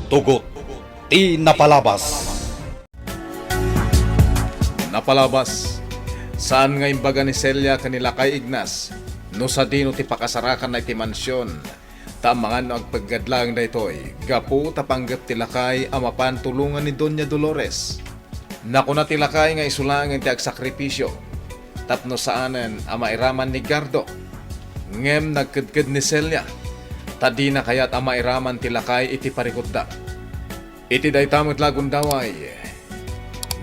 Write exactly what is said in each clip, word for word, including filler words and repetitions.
Tugot ti napalabas. Napalabas, saan nga imbaga ni Celia ken ni Lakay Ignas no sadino ti pakasarakanna iti mansion, ta amangan no agpeggad laeng daytoy gapu ta panggep ti lakay a mapan tulongan ni Doña Dolores. Nakuna ti lakay nga isu laengen ti agsakripisio tapno saanen a mairaman ni Gardo. Ngem nagkedked ni Celia, ta dina kayat a mairaman ti lakay iti parikutda. Iti dayta met la a gundaway,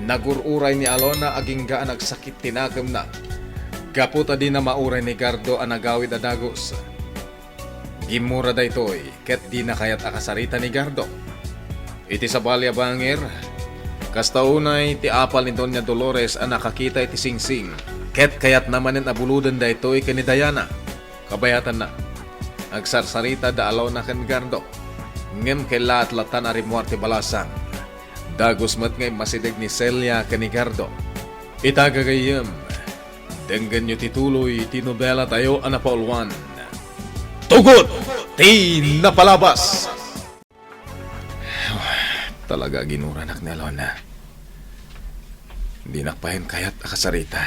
nagur-uray ni Alona agingga a nagsakit ti nakemna gapu ta dina mauray ni Gardo a nagawid a dagus. Gimmura daytoy ket dina kayat a kasarita ni Gardo. Iti sabali a bangir, kasta unay ti apal ni Doña Dolores a nakakita iti singsing, ket kayatna manen a buloden daytoy ken ni Diana. Kabayatanna, agsarsarita da Alona ken Gardo, ngem kellaat latan a rimmuar ti balasang. Dagus met nga immasideg ni Celia ken ni Gardo. Ita gagayyem, denggenyo ti tuloy ti nobela tayo a napauluan. Tugot ti napalabas! Talaga, ginuranak ni Alona. Dinak payen kayat a kasarita.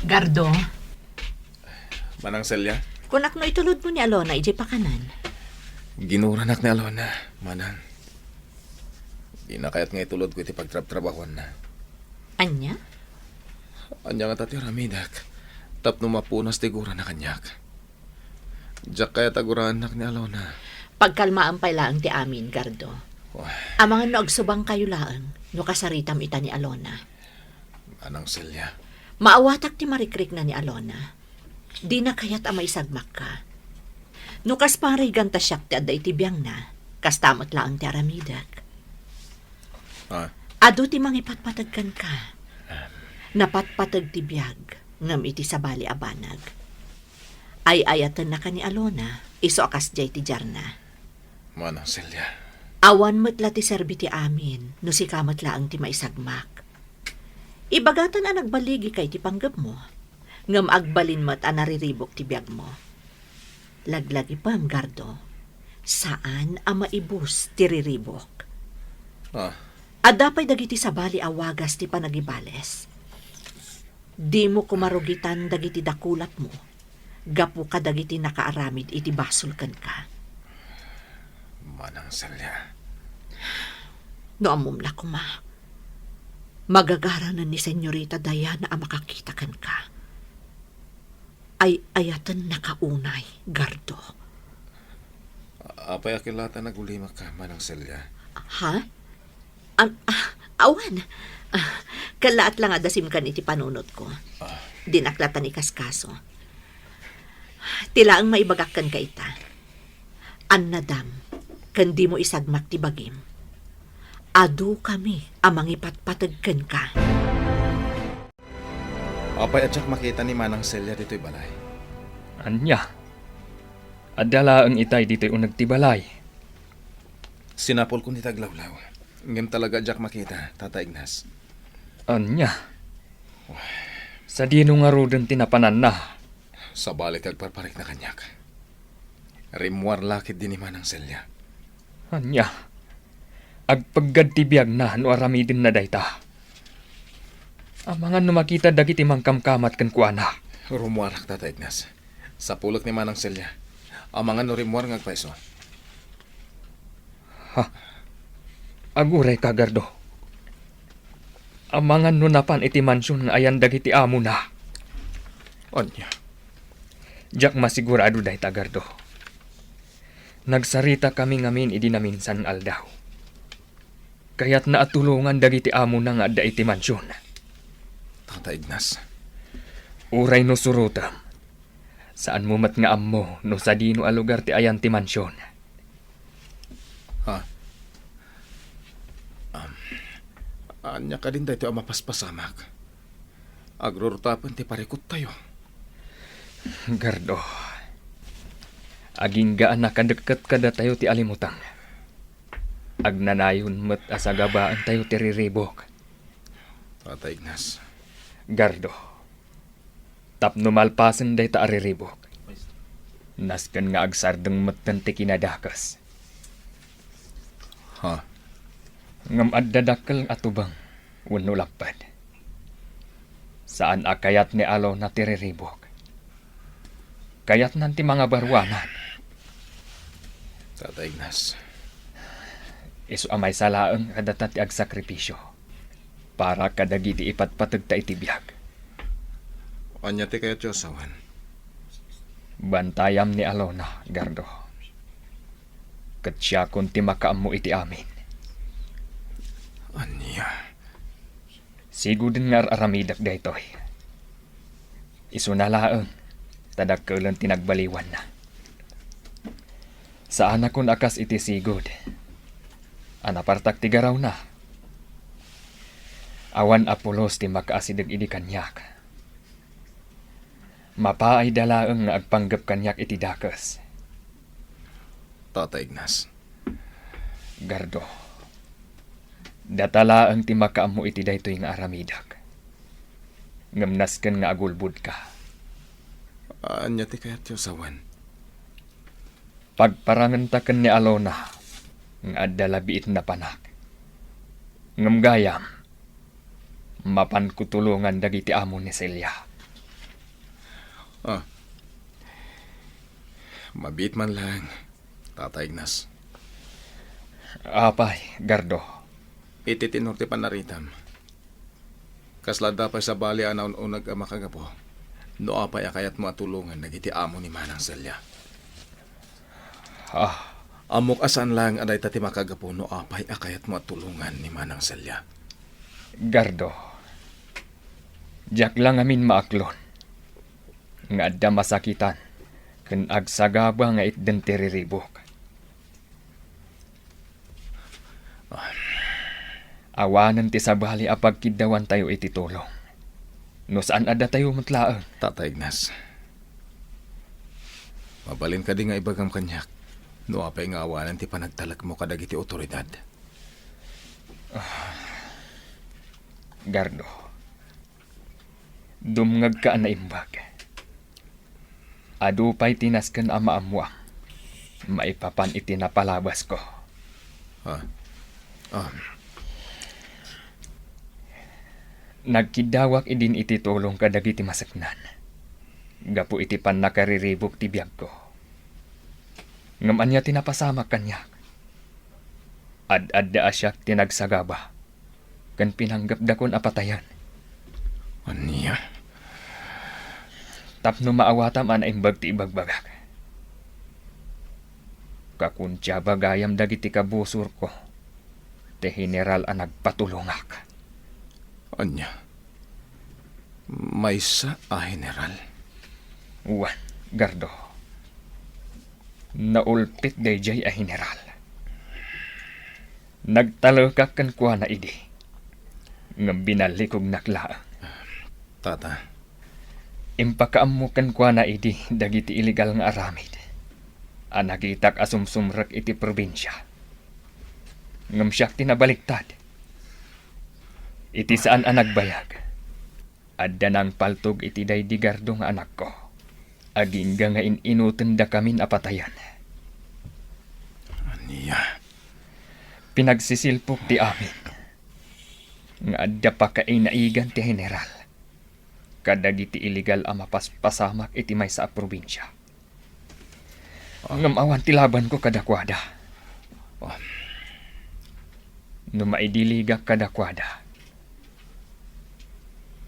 Gardo. Manang Celia? Kunak no itulodmo ni Alona idiay pakanan. Ginuranak ni Alona, Manang. Dina kayat nga itulodko iti pagtrabtrabahuanna. Ania? Ania ngata ti aramidek tapno mapunas ti gurana kaniak? Diak kayat a guraennak ni Alona. Pagkalmaam pay laeng ti amin, Gardo. Wah. Amangan no agsubangkayo laeng no kasaritam ita ni Alona. Manang Celia. Maawatak ti marikrikna ni Alona. Dina kayat a maisagmakka. No kas parigan ta siak ti adda iti biangna, kasta met laeng ti aramidek. Ah. Adu ti mangipatpateg kenka. Ah. Napatpateg ti biag, ngem iti sabali a banag. Ay-ayatennaka ni Alona, isu a kasdiay ti diarna. Manang Celia. Awan met la ti serbi ti amin, no sika met laeng ti maisagmak. Ibagatan a nagbaligika iti panggepmo, ngem agbalin met a nariribuk ti biagmo. Laglagipem, Gardo, saan a maibus ti riribuk. Ah. Adda pay dagiti sabali a wagas ti panagibales. Dimo koma rugitan dagiti dakulapmo gapu kadagiti nakaaramid iti basol kenka. Manang Celia. No ammom la koma, magagaranen ni Senyorita Diana a makakita kenka. Ay-ayatennaka unay, Gardo. Apay a kellaat a nagulimakka, Manang Celia? Ha? Am-, ah, awan. Ah, kellaat la nga adasimkan iti panunotko. Ah. Dinak latan ikaskaso. Ti laeng maibagak kenka ita. Annadam, ken dimo isagmak ti bagim. Adukami a mangipatpateg kenka. Apay a diak makita ni Manang Celia ditoy balay? Ania? Adda laeng itay ditoy uneg ti balay. Sinapulkon ti taglawlaw. Ngem talaga a diak makita, Tata Ignas. Ania? Sadino ngaruden ti napananna? Sabali ti agparparikna kaniak. Rimmuar la ketdi ni Manang Celia. Ania? Agpeggad ti biagna no aramidenna dayta. Amangan no makita dagiti mangkamkamat kenkuana. Rummuarak, Tata Ignas. Sapulek ni Manang Celia. Amangan no rimmuar nga agpayso. Ha? Agurayka, Gardo. Amangan no napan iti mansion nga ayan dagiti amona. Ania? Diak masigurado dayta, Gardo. Nagsaritakami ngamin idi naminsan nga aldaw. Kayatna a tulongan dagiti amona nga adda iti mansion. Tata Ignas. Uray no surotem, saanmo met nga ammo no sadino a lugar ti ayan ti mansion. Ha? Am, ania kadin daytoy a mapaspasamak? Agrurutapen ti parikuttayo. Gardo, agingga a nakadekket kadatayo ti alimutang. Agnanayon met a sagabaentayo ti riribuk. Tata Ignas. Gardo, tapno malpasen dayta a riribuk, nasken nga agsardeng metten ti kinadakes. Ha? Ngem adda dakkel a tubeng wenno lapped. Saan a kayat ni Alona ti riribuk. Kayatnan ti mangabaruanan. Tata Ignas. Isu a maysa laeng kadata ti agsakripisio para kadagiti ipatpategta iti biag. Ania ti kayatyo a sawen? Bantayam ni Alona, Gardo. Ket siakon ti makaammo iti amin. Ania? Sigoden nga ar-aramidek daytoy. Isuna laeng, ta dakkelen ti nagbaliwanna. Saanakon a kas iti sigod a napartak ti garawna. Awan a pulos ti makaasideg idi kaniak. Mapaayda laeng nga agpanggep kaniak iti dakes. Tata Ignas. Gardo, data laeng ti makaammo iti daytoy nga aramidek. Ngem nasken nga agulbodka. Ania ti kayatyo a sawen? Pagparangenta ken ni Alona nga adda labiit napanak. Ngem gayam, mapanko tulongan dagiti amo ni Celia. Ah. Mabiit man laeng, Tata Ignas. Apay, Gardo. Iti tenor ti panaritam, kasla adda pay sabali a naun-uneg a makagapu no apay a kayatmo a tulongan dagiti amo ni Manang Celia. Ah. Ammok a saan laeng a dayta ti makagapu no apay a kayatmo a tulongan ni Manang Celia. Gardo, diak la ngamin maaklon nga adda masakitan ken agsagaba nga itden ti riribuk. Awanen ti sabali a pagkiddawantayo iti tulong no saan a datayo met laeng. Tata Ignas, mabalin kadi nga ibagam kaniak no apay nga awanen ti panagtalekmo kadagiti otoridad? Gardo, dumngegka a naimbag. Adu pay ti nasken a maammoam maipapan iti napalabasko. Ah. Ah. Nagkiddawak idin iti tulong kadagiti maseknan gapu iti pannakariribuk ti biagko. Ngem ania ti napasamak kaniak? Ad-adda a siak ti nagsagaba ken pinanggepdakon a patayen. Ania? Tapno maawatam a naimbag ti ibagbagak. Kakuntiaba gayam dagiti kabusorko ti general a nagpatulongak. Ania? Maysa a general? Wen, Gardo. Naulpit daydiay a general. Nagtalekak kenkuana idi, ngem binallikognak laeng. Tata. Impakaammo kenkuana idi dagiti illegal nga aramid a nakitak a sumsumrek iti probinsia. Ngem siak ti nabaliktad. Iti saan a nagbayag, adda nangpaltog iti daydi Gardo nga anakko. Agingga nga in-inutendakamin a patayen. Ania? Pinagsisilpok ti amin nga adda pakainaigan ti general kadagiti illegal a mapaspasamak iti maysa a probinsia. Ah. Ngem awan ti labanko kadakuada. Ah. No maidiligak kadakuada,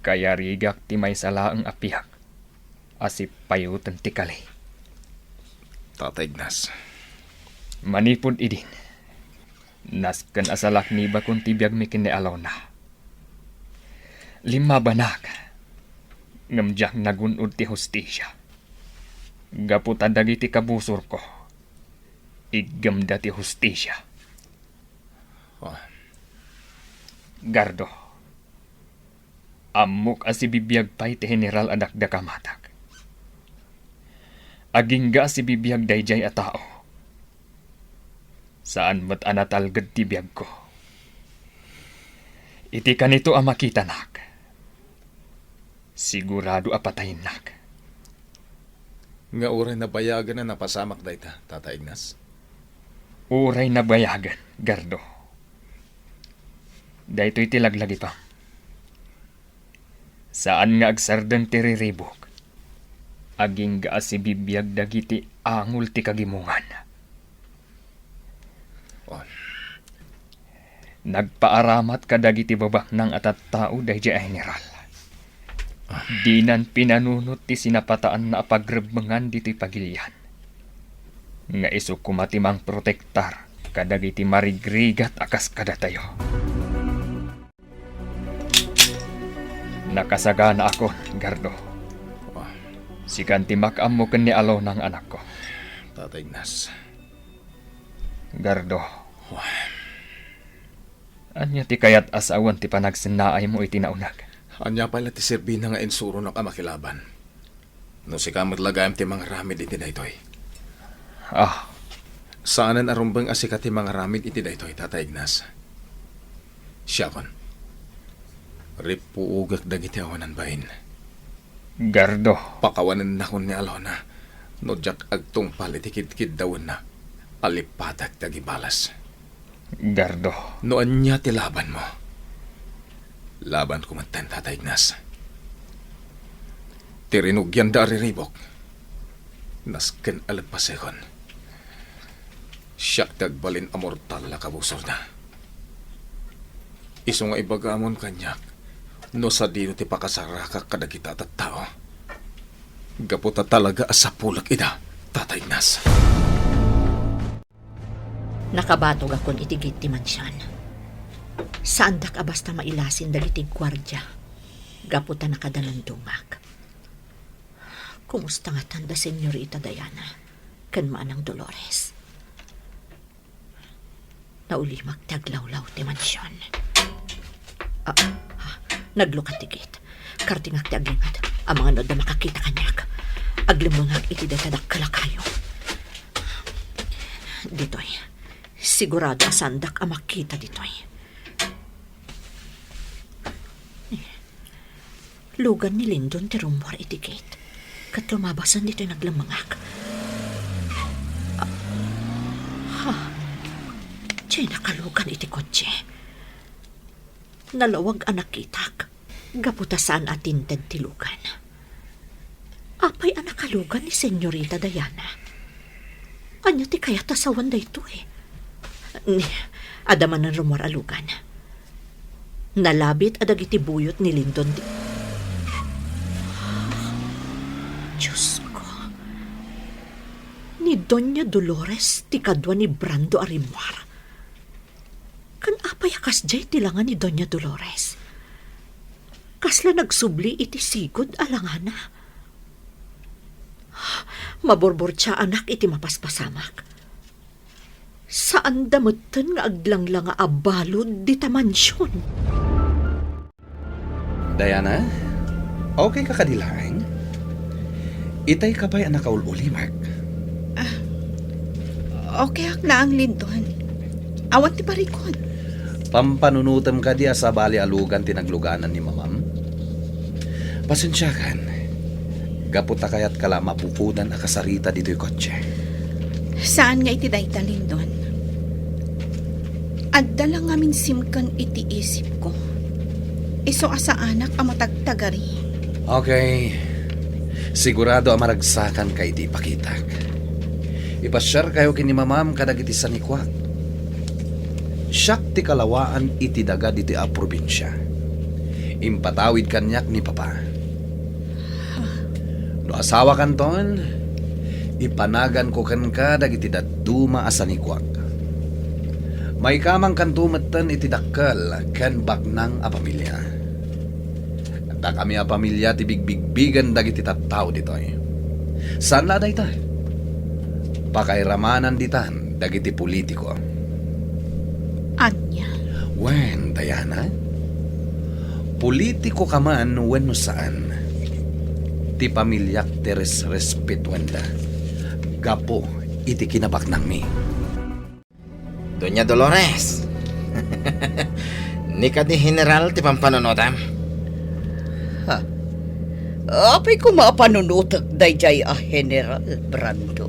kayarigak ti maysa laeng a piak a sippayoten ti kali. Tata Ignas. Manipud idin, nasken a salaknibakon ti biagmi ken ni Alona. Limmabanak, ngem diak nagun-od ti hustisia. Gapu ta dagiti kabusorko, iggemda ti hustisia. Ah. Gardo, ammok a sibibiag pay ti general a dakdakamatak. Agingga a sibibiag daydiay a tao. Saan met a natalged ti biagko. Iti kanito a makitanak, sigurado a patayennak. Nga uray nabayagen a napasamak dayta, Tata Ignas? Uray nabayagen, Gardo. Daytoy ti laglagipem. Saan nga agsardeng ti riribuk. Agingga a sibibiag dagiti angol ti kagimongan. Oh. Nagpaaramat kadagiti babaknang a tattao daydiay a general. Dinan pinanunot ti sinapataanna a pagrebbengan ditoy pagilian. Nga isu koma ti mangprotektar kadagiti marigrigat a kas kadatayo. Nakasaganaakon, Gardo. Ah. Sikan ti makaammo ken ni Alona nga anakko. Tata Ignas. Gardo. Wa. Ania ti kayat a sawen ti panagsennaaymo iti nauneg? Ania pay la ti serbina nga insuronak a makilaban? No sika met la gayam ti mangaramid iti daytoy. Ah. Saanen a rumbeng a sika ti mangaramid iti daytoy, Tata Ignas. Siakon. Rippuogek dagiti awanan bain. Gardo. Pakawanennakon ni Alona no diak agtungpal iti kidkiddawenna a lipatek ti agibalas. Gardo. No ania ti labanmo, labanko metten, Tata Ignas. Ti rinugianda a riribuk, nasken a leppasekon. Siak ti agbalin a mortal a kabusorda. Isu nga ibagamon kaniak no sadino ti pakasarakak kadagita a tattao. Gapu ta talaga a sapulek ida, Tata Ignas. Nakabatogakon iti gate ti mansion. Saandak a basta mailasin dagiti guardia gapu ta nakadanandungak. Kumusta ngatan da Senyorita Diana ken Manang Dolores? Naulimak ti aglawlaw ti mansion. Ah, ah, naglukat ti gate. Kartingak ti agingad amangan no adda makakita kaniak. Aglemmengak iti dayta dakkel a kayo. Ditoy. Sigurado a saandak a makita ditoy. Lugan ni Lindon ti rummuar iti gate ket lumabasen ditoy naglemmengak. Ah, ha? Diay nakalugan iti kotse. Nalawag a nakitak gapu ta saan a tinted ti lugan. Apay a nakalugan ni Senyorita Diana? Ania ti kayat a sawen daytoy? Ni, adda manen rummuar a lugan. Nalabit a dagiti buyot ni Lindon di-, Diosko. Ni Doña Dolores ti kadua ni Brando a rimmuar. Ken apay a kasdiay ti langa ni Doña Dolores? Kasla nagsubli iti sigud a langana. Maburburtiaanak iti mapaspasamak. Saanda metten nga aglanglanga a balud dita mansion. Diana, okay ka kadi laeng? Itay ka pay a nakaul-ulimek. Ah, okay ak laeng, Lindon. Awan ti parikut. Pampanunotem kadi a sabali a lugan ti nagluganan ni mamam? Pasensiakan. Gapu ta kayatka la a mabukodan a kasarita ditoy kotse. Saan nga iti dayta, Lindon. Adda la ngamin simken iti isipko. Isu a saanak a matagtagari. Okay. Sigurado a maragsakanka iti ipakitak. Ipasiarkayo ken ni mamam kadagiti sanikuak. Siak ti kalawaan iti daga ditoy a probinsia. Impatawid kaniak ni Papa. No asawakanton, ipanaganko kenka dagiti dadduma a sanikuak. Maikamangkanto metten iti dakkel ken baknang a pamilia. Dakami a pamilia ti bigbigbigen dagiti tattao ditoy. Saan la a dayta? Pakairamanan ditan dagiti politiko. Ania? Wen, Diana, politiko ka man wenno saan, ti pamiliak ti resrespetuen da gapu iti kinabaknangmi. Doña Dolores, ni kadi General ti pampanunotam? Ha? Apay koma a panunotek daydiay a General, Brando?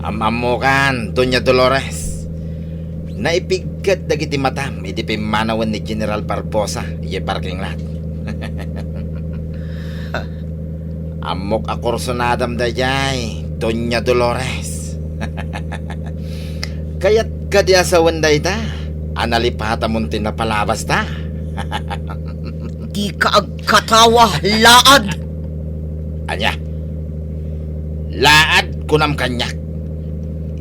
Am-ammokan, Doña Dolores. Naipigket dagiti matam idi pimmanawen ni General Barbosa idiay parking lot. Ammok a kursunadam daydiay, Doña Dolores. Kayat kadi a sawen dayta a nalipatamon ti napalabasta. Dika agkatawa, laad! Ania? Laad kunam kaniak?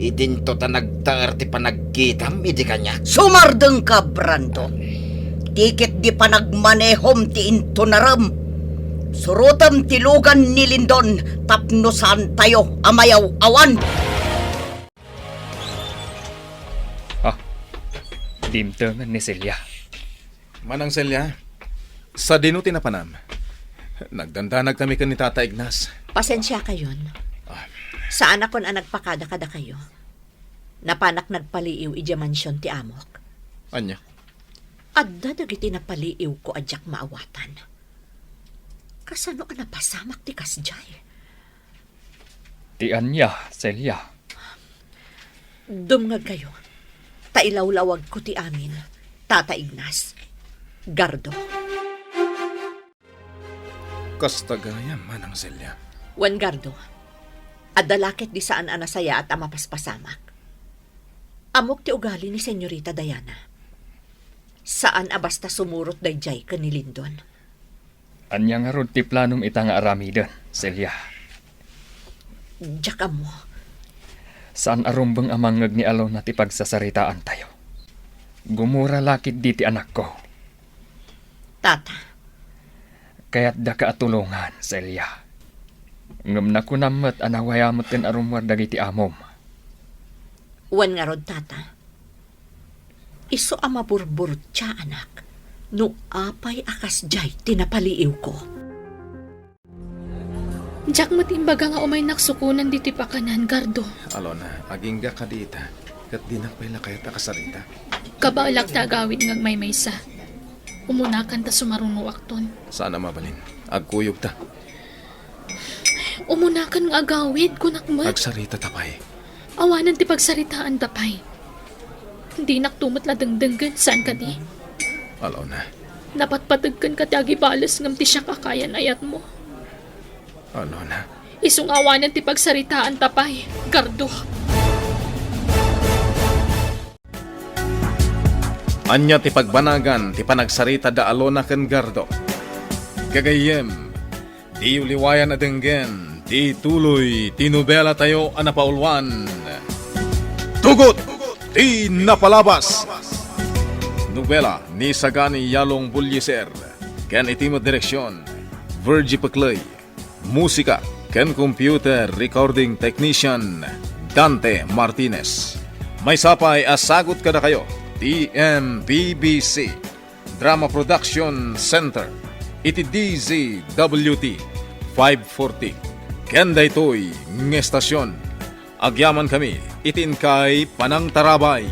Idinto ta nagtaer ti panagkitam idi kaniak. Sumardengka, Brando. Ti ketdi panagmanehom ti intunarem. Surotem ti lugan ni Lindon tapno saantayo a mayaw-awan. Ah, dimtengen ni Celia. Manang Celia, sadino ti napanam? Nagdandanag kami ken ni Tata Ignas. Pasensiakayon. Ah. Saanakon a nagpakada kadakayo. Napanak nagpaliiw idiay mansion ti amok. Ania? Adda dagiti napaliiwko a diak maawatan. Kasano a napasamak ti kasdiay? Ti ania, Celia? Dumngegkayo, ta ilawlawagko ti amin, Tata Ignas. Gardo. Kasta gayam, Manang Celia. Wen, Gardo, adda la ketdi saan a nasayaat a mapaspasamak. Ammok ti ugali ni Señorita Diana. Saan a basta sumurot daydiay ken ni Lindon. Ania ngarud ti planom ita nga aramiden, Celia? Diak ammo. Saan a rumbeng a mangngeg ni Alona ti pagsasaritaantayo. Gumura la ketdi ti anakko. Tata. Kayatdaka a tulongan, Celia. Ngem nakunam met a nawayametten a rummuar dagiti amom. Wen ngarud, Tata. Isu a maburburtiaanak no apay a kasdiay ti napaliiwko. Diak met imbaga nga umaynak sukonen ditoy pakanan, Gardo. Alona, agingga kadi ita, ket dinak pay la kayat a kasarita. Kabaelak ti agawid nga agmaymaysa. Umunakan ta sumarunoakton. Saan a mabalin. Agkuyogta. Umunakan nga agawid, kunak met. Agsarita ta pay. Awanen ti pagsaritaanta pay. Dinakto met la dengdenggen, saan kadi? Alona. Napatpategken ka ti agibales ngem ti siak a kayan-ayatmo. Alona. Isu nga awanen ti pagsaritaanta pay, Gardo. Ania ti pagbanagan ti panagsarita da Alona ken Gardo? Gagayyem, diyo liwayan a denggen ti tuloy ti nobelatayo a napauluan, Tugot ti Napalabas. Nobela ni Sagani Yalong Bullieser ken iti met direksion, Virgie Pecley. Musika ken computer recording technician, Dante Martinez. Maysa pay a sagut kadakayo ti M P B C Drama Production Center iti D Z W T five forty. Ken daytoy nga estasion, agyamankami iti inkay panangtarabay.